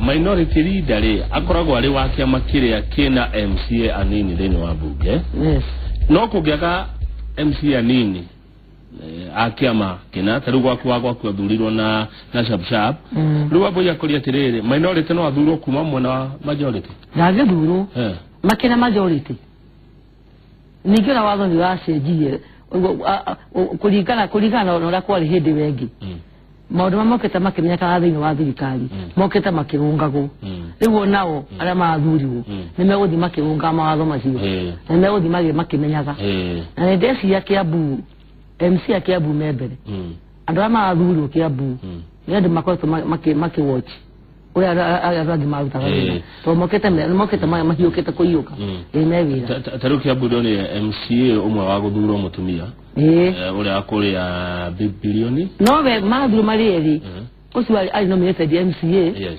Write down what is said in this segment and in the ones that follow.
Minority leader rĩ akoragwo arĩ wa kĩama kĩrĩa kĩna MCA anini thĩinĩ wa bunge. Yes. No kũngĩaga MCA anini a kĩama kĩna, ta rĩu gwaku wa gwaku athurirwo na sharp sharp. Rĩu Wambui akũria atĩrĩrĩ, minority no athurwo kuma mwena wa majority? Ndangĩthurwo. Makĩna majority. Ningĩ ona watho nĩ ũracenjirie kũringana na ũrĩa kwarĩ hĩndĩ ĩyo ĩngĩ. Maũndũ marĩa mokĩte makĩmenyekaga thĩinĩ wa thirikari, mokĩte makĩrũngagwo. Rĩu onao arĩa marathurirwo nĩ megũthiĩ makĩrũngaga mawatho macio, na nĩ megũthiĩ makĩmenyaga. Na nĩ ndeciria Kiambu, MC a Kiambu me mbere. Andũ arĩa marathurirwo Kiambu nĩ andũ makoretwo makĩ-watch ũrĩa andũ angĩ marutaga wĩra, tondũ mokĩte mahiũkĩte kũiyũka. Ĩ me wĩra. Ta rĩu Kiambu ndonire MCA ũmwe wa gũthurwo mũtumia, ũrĩa wa kũrĩa bilioni. No we marathurirwo marĩ erĩ. Ũcio arĩ nominated MCA,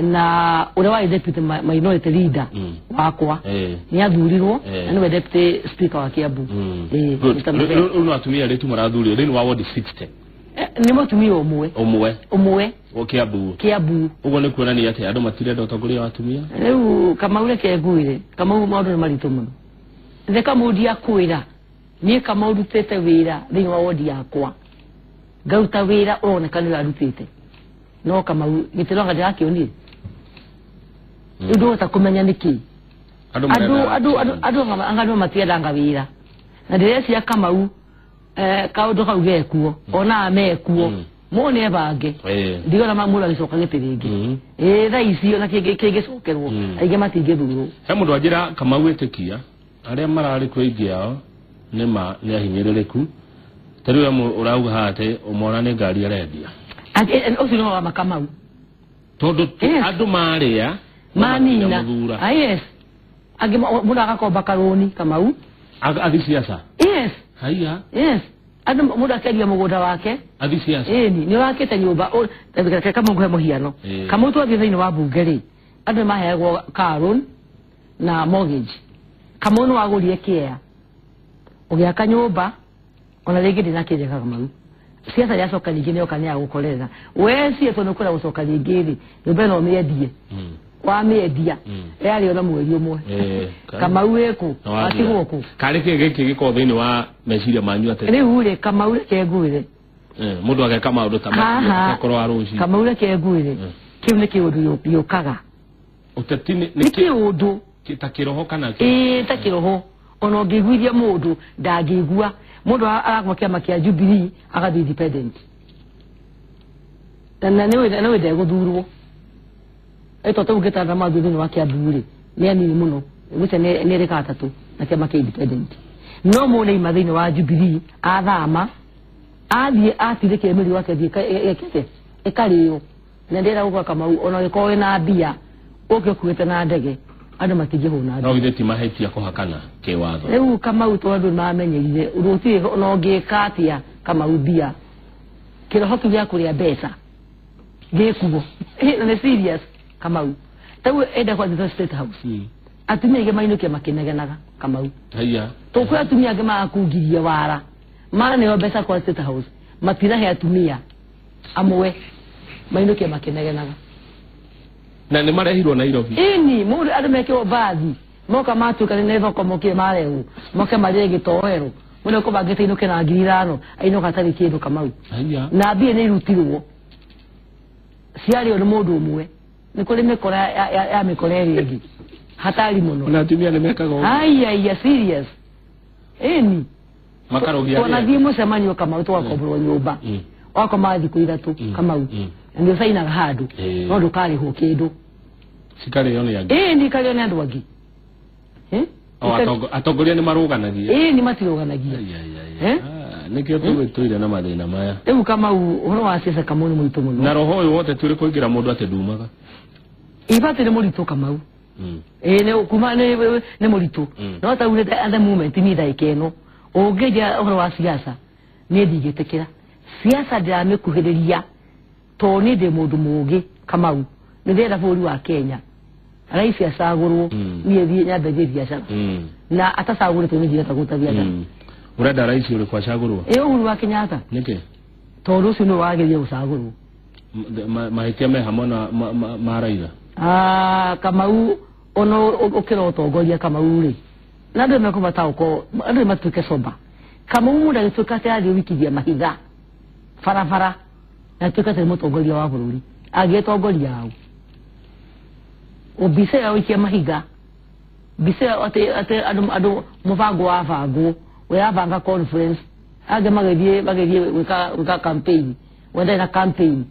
na ũrĩa warĩ deputy minority leader wakwa nĩ athurirwo, na nĩwe deputy speaker wa Kiambu. Good. Mr. Muthee. Rĩu no atumia erĩ tu marathurirwo thĩinĩ wa ward 60? Nĩ mũtumia ũmwe. Ũmwe? Ũmwe. O Kiambu? Kiambu. Ũguo nĩ kuonania atĩ andũ matirenda ũtongoria wa atumia? Rĩu Kamau, reke ngwĩre Kamau, maũndũ nĩ maritũ mũno. The Kamau, ndiakwĩra niĩ Kamau ndutĩte wĩra thĩinĩ wa wodi yakwa, ngaruta wĩra ũroneka nĩ ũrarutĩte, no Kamau gĩtĩro anga ndĩrakĩonire. Rĩu ndũhota kũmenya nĩkĩ. Andũ Andũ marenda andũ anga andũ matiendanga wĩra, na ndĩreciria Kamau, kaũndũ kau gekuo ona mekuo mũndũ nĩ ebange. Ndigona mũndũ agĩcoka gĩtĩ rĩngĩ. Ĩ thaa ici ona kĩngĩcokerwo, aingĩ matingĩthurwo. He mũndũ anjĩra Kamau ĩtĩkia arĩa mararĩ kuo aingĩ ao nĩ ma nĩ ahinyĩrĩrĩku. Ta rĩu amwe ũrauga haha atĩ ũmona nĩ ngari arendia. Ũcio nĩwe wa Makamau. Tondũ andũ marĩa manina mũthura. Ah, yes, angĩ mũndũ agakomba karũni Kamau. Athi ciaca. Yes. Haiya. Yes, andũ mũndũ akendia mũgũnda wake. Athi ciaca. Ĩni nĩ ũrakĩte nyũmba. Reke Kamau ngũhe mũhiano. Kamau, twathiĩ thĩinĩ wa bunge rĩ, andũ nĩ maheagwo car loan na mortgage. Kamau, nĩ wagũrire kĩea ũgĩaka nyũmba, ona rĩngĩ ndĩnakĩrĩa. Kamau, ciaca yacoka rĩngĩ nĩyoka nĩ yagũkorerera we ciĩtwo nĩ ũkwenda gũcoka rĩngĩ rĩ, nyũmba ĩno ũmĩendie. Wamĩendia, yarĩ ona mweri ũmwe. Kamau, wĩkũ? Na wathira. Watigwo kũ? Karĩ kĩ gĩkĩ gĩkorwo thĩinĩ wa meciria manyu atĩ Rĩu rĩ, Kamau, reke ngwĩre. Mũndũ ageka maũndũ ta macio Haha. akorwo wa rũciũ. Kamau, reke ngwĩre, kĩu nĩ kĩũndũ gĩũkaga. Ũteti nĩ nĩ kĩũndũ. Ta kĩroho kana Ĩĩ, ta kĩroho. Ona ũngĩiguithia mũndũ ndangĩigua. Mũndũ arakuma kĩama kĩa Jubilee agathiĩ independent, na nĩũĩ ndegũthurwo. Ĩto tau ngĩtanda mathiĩ thĩinĩ wa Kiambu rĩ, nĩ anini mũno, gwĩcia nĩ erĩ kana atatũ na kĩama kĩa independent. No mũndũ nĩaima thĩinĩ wa Jubilee, athama athiĩ atindĩkire mĩrigo wake athiĩ ĩkĩte ĩkarĩo. Na ndĩrenda gũkora Kamau, ona ũngĩkorwo wĩna mbia ũke ũkuĩte na ndege, andũ matingĩhũna. No githĩ ti mahĩtia kũhakana kĩwatho? Rĩu Kamau, tondũ nĩmamenyerire ũndũ ũtirĩ, ona ũngĩka atĩa Kamau, mbia kĩroho kĩu gĩa kũrĩa mbeca gĩkuo. Na nĩ serious Kamau, tau enda kwanjĩta State House, atumia aingĩ mainũkia makĩnegenaga Kamau. Haiya. Tũkwĩ atumia angĩ marakungirie wara maneo mbeca kwa State House, matirahe atumia amwe, mainũkia makĩnegenaga. Na nĩ marehirwo Nairobi? Ini mũndũ andũ mekĩrwo mbathi moka matuĩka nĩ thoko, mokire marehwo moke marĩe gĩtoero. Mũndũ ekũbangĩte inũke na 5,000, ainũka atarĩ kĩndũ Kamau. Haiya. Na mbia nĩ irutirwo ciarĩo nĩ mũndũ ũmwe. Nĩ kũrĩ mĩkora ya mĩkora ĩrĩa ĩngĩ hatari mũno. Ona atumia nĩ mekaga ũguo? Aiya, serious, ĩni. Makarogia arĩa Twanathiĩ mũcemanio Kamau, tũgakomborwo nyũmba, wakoma thikũ 3 Kamau, na nĩ ũcainaga handũ, no ndũkarĩhwo kĩndũ. Cikarĩo nĩ angĩ? Ĩĩ, nĩ ikarĩo nĩ andũ angĩ. Eh? O atongoria nĩ marũganagia? Ĩĩ, nĩ matirũganagia. Ai, ai, ai. Eh? Ah, nĩkĩo tũgĩtũire na mathĩna maya. Rĩu Kamau, ũhoro wa ciaca Kamau nĩ mũritũ mũno. Na roho ũyũ wothe tũrĩ kũingĩra mũndũ atĩ ndumaga. Ibati nĩ mũritũ Kamau. Ĩĩ, nĩ kuma nĩ mũritũ. No ta ugĩte at the moment niĩ ndagĩka ĩno ũngĩnjĩra ũhoro wa siasa, niĩ ndingĩtĩkĩra siasa. Ndĩramĩkuhĩrĩria tondũ niĩ ndĩ mũndũ mũũgĩ Kamau. Nĩ ndĩrenda bũrũri wa Kenya rais acagũrwo, niĩ thiĩ nyambe thiĩ biacara, na atacagũrĩtwo nĩ ndingĩhota kũruta biacara. Ũrenda rais ũrĩkũ acagũrwo? Ĩ, Uhuru wa Kenyatta. Nĩkĩ? Tondũ ũcio nĩwe wagĩrĩire gũcagũrwo. Mahĩtia me hamwe na ma Raila. Kamau ono ũkĩra ũtongoria Kamau rĩ, na andũ mekũbata gũkorwo andũ matuĩke soba. Kamau mũndũ agĩtuĩka atĩ athiĩ wikithia mahiga barabara na atuĩke atĩ nĩ mũtongoria wa bũrũri, angĩtongoria hau mbica ĩyo wikia mahiga, mbica ĩyo atĩ andũ mũbango wabangwo, ũrabanga conference, angĩ magĩthiĩ gwĩka campaign, wendai na campaign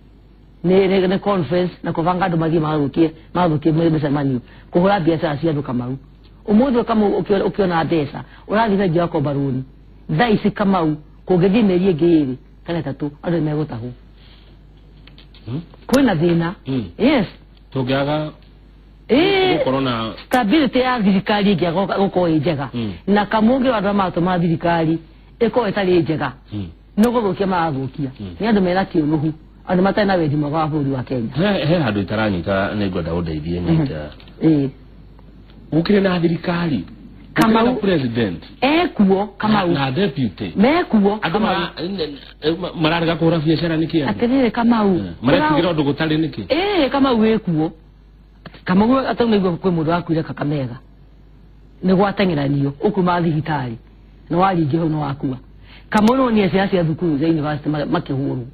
nĩ conference na kũbanga andũ mathiĩ magathũkie mĩcemanio, kũhũra biacara cia andũ. Kamau ũmũthĩ Kamau ũkĩona mbeca ũrathiĩ bengi wakomba rũni thaa ici. Kamau kũngĩthiĩ mĩeri ĩngĩ 2 kana 3 andũ nĩmegũtahwo. Kwĩna thĩna. Yes. Tũngĩaga gũkorwo na stability ya thirikari ĩngĩaga gũkorwo ĩ njega, na Kamau ũngĩ andũ arĩa maratũma thirikari ĩkorwo ĩtarĩ njega nĩ gũthũkia marathũkia, nĩ andũ mena kĩũnũhu, andũ matarĩ na wendi mwega wa bũrũri wa Kenya. He handũ itaranyita, nĩ ngwenda ũndeithie nyita. Gũkĩrĩ na thirikari, Kamau president ekuo Kamau na deputy mekuo. Andũ mararega kũhũra biacara nĩkĩ? Atĩrĩrĩ Kamau, maretigĩra ũndũ gũtarĩ nĩkĩ? Kamau wĩkuo. Kamau ataunĩigua kwĩ mũndũ wakuire Kakamega nĩ gwateng'eranio ũkuma thibitarĩ nĩ waringĩ hau nĩ wakua. Kamau no nĩ ciana cia thukuru cia university makĩhũrwo,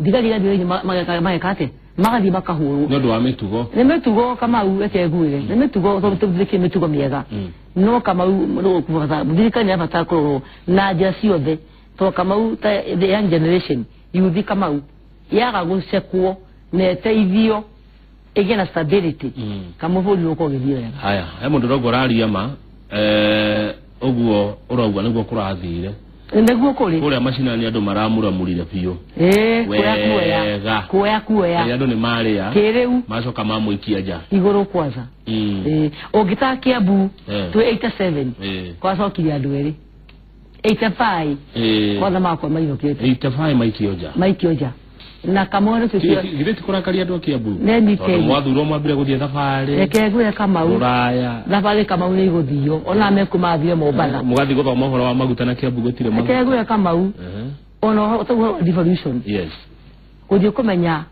thigari igathiĩ mageka atĩa, magathiĩ makahũrwo nĩ ũndũ wa mĩtugo. Nĩ mĩtugo Kamau, reke ngwĩre nĩ mĩtugo, tondũ tũthikĩ mĩtugo mĩega. No Kamau thirikari nĩ yabatara kũrorwo na njĩra ciothe, tondũ Kamau ta the young generation youth Kamau yaga gũcekwo na ĩteithio ĩgĩe na stability, Kamau bũrũri ũkorwo ũgĩthiĩ wega. Haya, he mũndũ ũrauga ũraria ma ũguo ũrauga nĩguo kũrathire. Nĩguo kũrĩ. Kũrĩa macinani andũ maramuramurire biũ. Kuoya kuoya kuoya kuoya andũ nĩ marĩa kĩrĩu macoka mamũikia nja igũrũ kwanza. Ũngĩta Kiambu twĩ 87 kwacokirie andũ erĩ 85 kwanza makwa mainũkĩte 85 maikio nja, maikio nja na Kamau nĩ tucio githĩ ti kũrakaria andũ a Kiambu tondũ mwathurwo mwambire gũthiĩ thabarĩ. Reke ngwĩre Kamau rũraya thabarĩ Kamau nĩ igũthio ona mekũmathire Mombatha mũgathiĩ gũthoma ũhoro wa maguta na Kiambu gũtirĩ maguta. Reke ngwĩre Kamau ona ũguo devolution, yes, gũthiĩ kũmenya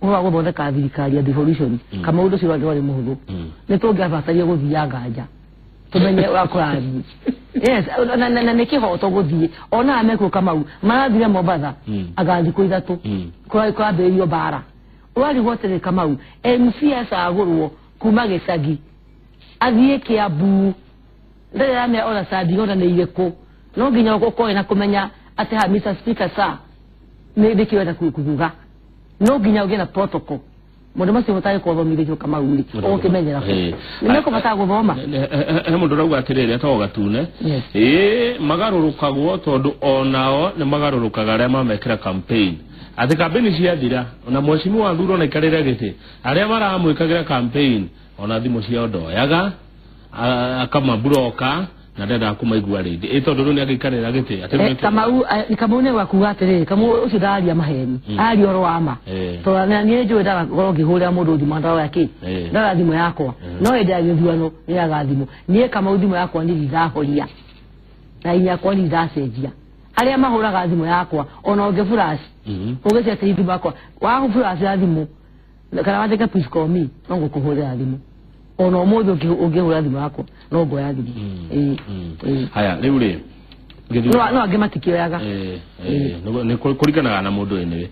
ũhoro wa gũthondeka thirikari ya devolution, Kamau ũndũ ũcio warĩ mũhũthũ, nĩ tũngĩabatarie gũthianga nja tũmenye ũrĩa kũrathiĩ. Yes, na nĩ kĩhoto gũthiĩ ona mekuo Kamau marathire Mombatha anga thikũ 3 kũrambĩrĩrio mbara. Ũrarigwo atĩrĩ Kamau MC acagũrwo kuma gĩcagi athiĩ Kiambu ndarĩ aramenya ona standing order nĩ irĩkũ, no nginya ũkorwo na kũmenya atĩ ha Mr. Speaker sir nĩ nĩkĩ wenda kuga, no nginya ũgĩe na protocol. Mũndũ macio ũtarĩ kũthomithĩtio Kamau rĩ ũgũkĩmenyera kũ? Nĩ mekũbatara gũthoma. He mũndũ ũrauga atĩrĩrĩ etagwo Gatune, magarũrũkagwo tondũ onao nĩ magarũrũkaga arĩa mamekĩra campaign, atĩ campaign ciathira ona mheshimiwa athurwo na aikarĩre gĩtĩ, arĩa maramwĩkagĩra campaign ona thimũ ciao ndoyaga, akamaburoka na ndendaga kũmaigua rĩngĩ ĩ tondũ rĩu nĩ angĩikarĩra gĩtĩ. Kamau Kamau nĩ gwakuga atĩrĩrĩ, Kamau ũcio ndararia maheni, araria ũhoro wa ma, tondũ niĩ njũĩ ndagakorwo ngĩhũrĩra mũndũ thimũ ndoya kĩ ndoya thimũ yakwa, no hĩndĩ ya gĩthurano nĩyaga thimũ. Niĩ Kamau thimũ yakwa nĩ ndahoria na inyakwa nĩ ndacenjia, arĩa mahũraga thimũ yakwa ona ũngĩ flash ũgĩcenjia thimũ yakwa wa flash ya thimũ kana wandĩke please call me no ngũkũhũrĩra thimũ ona ũmũthĩ ũngĩhũra thimũ yakwa no ngoya thimũ. Haya rĩu rĩ no angĩ matikĩoyaga nĩ kũringanaga na mũndũ anyway.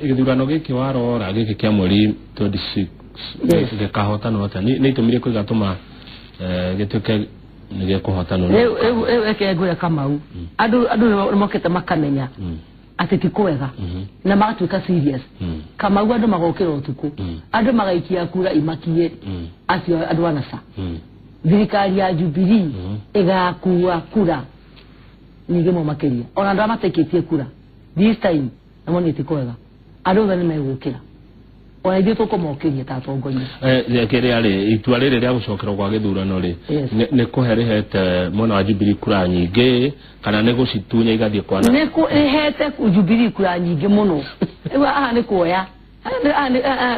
Gĩthurano gĩkĩ warora gĩkĩ kĩa mweri 26 gĩkahotanwo atĩa? Nĩ itũmi irĩkũ igatũma gĩtuĩke nĩ gĩkũhotanwo? Rĩu reke ngwĩre Kamau, andũ nĩ mokĩte makamenya atĩ ti kwega na magatuĩka serious. Kamau andũ magokĩra ũtukũ, andũ magaikia kura imakie acio andũ anasa. Thirikari ya Jubilee ĩgakua kura nyingĩ mũno makĩria, ona andũ arĩa mataikĩtie kura this time namo nĩ ti kwega, andũ othe nĩ megũkĩra, ona ithuĩ tũkũmokĩria ta atongoria. Kĩrĩa rĩ itua rĩrĩ rĩa gũcokerwo kwa gĩthurano rĩ nĩ kũhe rĩhete mwena wa Jubilee kura nyingĩ kana nĩ gũcitunya igathiĩ kwana? Nĩ rĩhete Jubilee kura nyingĩ mũno. Rĩu haha nĩ kuoya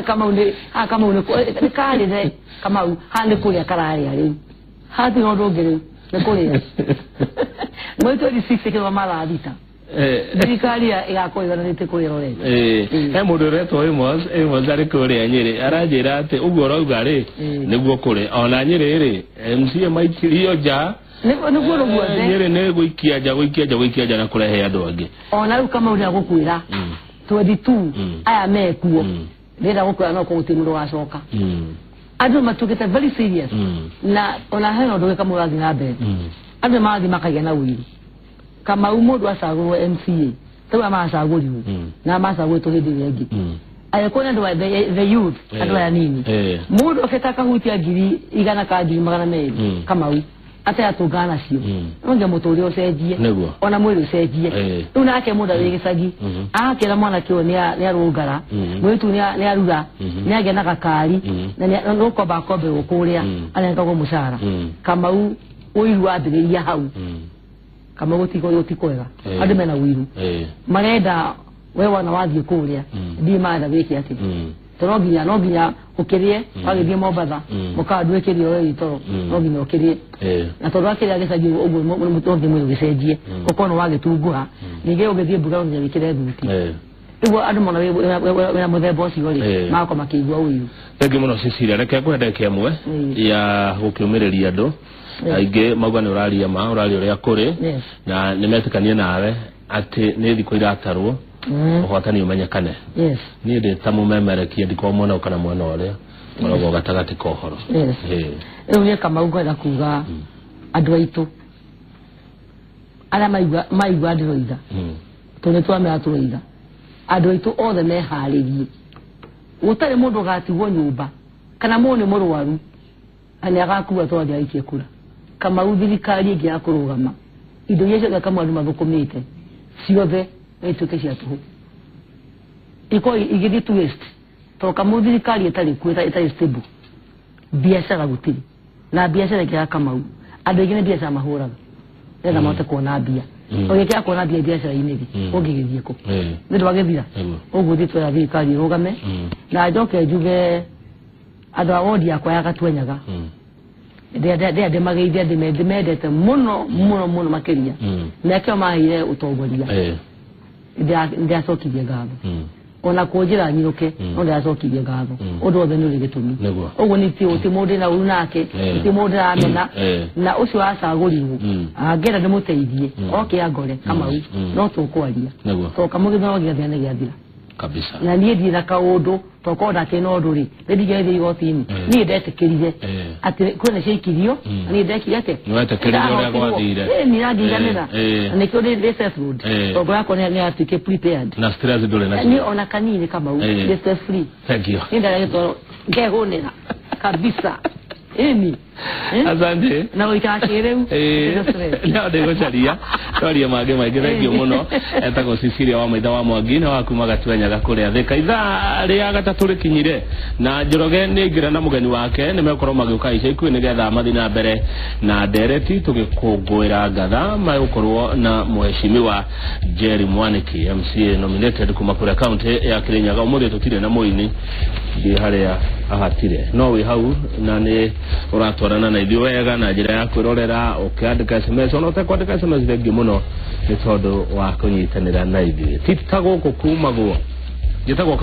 Kamau nĩ Kamau nĩ karĩre Kamau haha nĩ kũrĩa kararĩa rĩu, hatirĩ ũndũ ũngĩ rĩu nĩ kũrĩa. Mweri 26 kĩrĩa mathaa 6 Thirikari ĩgakorwo ĩgananĩte kũrĩa ĩrorete. He mũndũ ũretwo Amos arĩ kũrĩa Nyĩrĩ aranjĩra atĩ ũguo ũrauga rĩ nĩguo kũrĩ ona Nyĩrĩ rĩ MCA maikirio nja. Nĩguo rũguothe. Nyĩrĩ nĩ gũikia nja na kũrehe andũ angĩ. Ona rĩu Kamau nĩagũkwĩra 22 aya mekuo ndĩrenda gũkwĩra no kũgũtirĩ mũndũ ũgacoka. Andũ matuĩkĩte very serious na ona hena ũndũ ũngĩ Kamau ũrathiĩ na mbere. Andũ nĩmarathiĩ makagĩa na ũiru. Kamau mũndũ acagũrwo MCA tarĩu aya maracagũrirwo na macagũrĩtwo hĩndĩ ĩrĩa ĩngĩ angĩkorwo nĩ andũ a the youth andũ aya nini mũndũ okĩte akahutia 100,000 ka 200,000 Kamau ateatũngana nacio no nginya mũtũrĩre ũcenjie ona mwĩrĩ ũcenjie. Rĩu nake mũndũ arĩ gĩcagi akĩra mwanake ũyũ nĩ arũngara mũirĩtu nĩ arura nĩ agĩa na gakari na nĩũkomba akomberwo kũrĩa anengagwo mũcara. Kamau ũiru wambĩrĩria hau. Kamau gũtikwega andũ mena ũiru marenda we wana wathiĩ kũrĩa ndiĩ marenda wĩke atĩ to no nginya ũkĩrĩe wagĩthiĩ Mombatha mũkawa ndwĩkĩrie we gĩtoro no nginya ũkĩrĩe na tondũ wakĩrĩa gĩcagi ũguo no nginya mwĩrĩ ũgĩcenjie ũkorwo nĩ wagĩtunguha ningĩ ũgĩthiĩ mbuga no nginya wĩkĩre thuti. Rĩu andũ mona wĩna mũthemba ũcio rĩ magakorwo makĩigua ũiru. Thengiũ mũno Cecilia, reke ngũhe ndagĩka ĩmwe ya gũkĩũmĩrĩria andũ aingĩ mauga nĩ ũraria ma ũraria ũrĩa kũrĩ na nĩmetĩkanie nawe atĩ nĩ thikũ iratarwo ũhotani ũmenyekane. Niĩ ndĩ ta mũmemerekia ndikorwo mwena kana mwena ũrĩa ngoragwo gatagatĩ ka ũhoro. Rĩu niĩ Kamau ngwenda kuga andũ aitũ arĩa maigua ndĩroiga tondũ nĩtwamera tũroiga andũ aitũ othe meharĩrie gũtarĩ mũndũ ũgatigwo nyũmba kana mũndũ nĩ mũrwaru na nĩagakua tondũ angĩaikie kura. Kamau thirikari ĩngĩ ya kũrũgama indo iria ciothe Kamau andũ mathũkũmĩte ciothe no ituĩke cia tũhũ ikorwo igĩthiĩ to waste tondũ Kamau thirikari ĩtarĩ kuo ĩtarĩ stable biacara gũtirĩ na biacara ĩngĩ ya Kamau andũ aingĩ nĩ biacara mahũraga nĩgetha mahote kuona mbia. Ũngĩkĩaga kuona mbia biacara-inĩ rĩ ũngĩgĩthiĩ kũ nĩ ũndũ wa gĩthira. Ũguo thiĩ twetha thirikari ĩrũgame na njoke njuge andũ a wodi yakwa ya Gatuenyaga ndĩmageithia ndĩmendete mũno mũno mũno makĩria mĩaka ĩyo maheire ũtongoria ndĩracokirie ngatho ona kũnjĩra nyinũke no ndĩracokirie ngatho ũndũ wothe nĩ ũrĩ gĩtũmi. Ũguo nĩ ti mũndũ ndĩna ũru nake ti mũndũ ndĩramena na ũcio wacagũrirwo angĩenda ndĩmũteithie oke angore Kamau no tũkwaria tondũ Kamau gĩthurano gĩathira nĩ gĩathira kabisa. Na niĩ ndirĩ na kaũndũ tokorwo ndakĩrĩ na ũndũ rĩ nĩ ndingĩgĩthiĩ igoti-inĩ. Niĩ ndetĩkĩrire atĩ kwĩna ciaikirio na niĩ ndekire atĩ nĩwetĩkĩrire ũrĩa gwathire. Nĩ ngĩiganĩra na nĩkĩo ndĩ settled tondũ ngoro yakwa nĩ yatuĩkire prepared na stress ndũrĩ nacio. Niĩ ona kanini Kamau ndĩ stress free. Thank you. Niĩ ndarĩa gĩtoro ngehũnĩra kabisa. Ĩni Asante. Na gũikara kĩrĩu no ndĩgũcaria twaria mangĩ maingĩ. Thengiũ mũno. Etagwo Cecilia wa Maitha wa Mwangi na wa kuma Gatuenyaga kũrĩa Thika. Ithaa rĩa gatatũ rĩkinyire na Njoroge nĩ aingĩra na mũgeni wake nĩmegũkorwo magĩũka ica ikuhĩ nĩgetha mathiĩ na mbere na ndereti tũgĩkũngũĩra ngatha magũkorwo na mheshimiwa Jerry Mwaniki MCA nominated kuma kũrĩa kaunti ya Kirinyaga. Ũmũthĩ tũtirĩ na mũini ndi harĩa ahatire no wĩ hau na nĩ ũratwarana na ithuĩ wega na njĩra ya kwĩrorera ũkĩandĩka SMS ona ũtekwandĩka SMS thengiũ mũno nĩ tondũ wa kũnyitanĩra na ithuĩ ti ta gũkũ kumagwo njĩtagwo.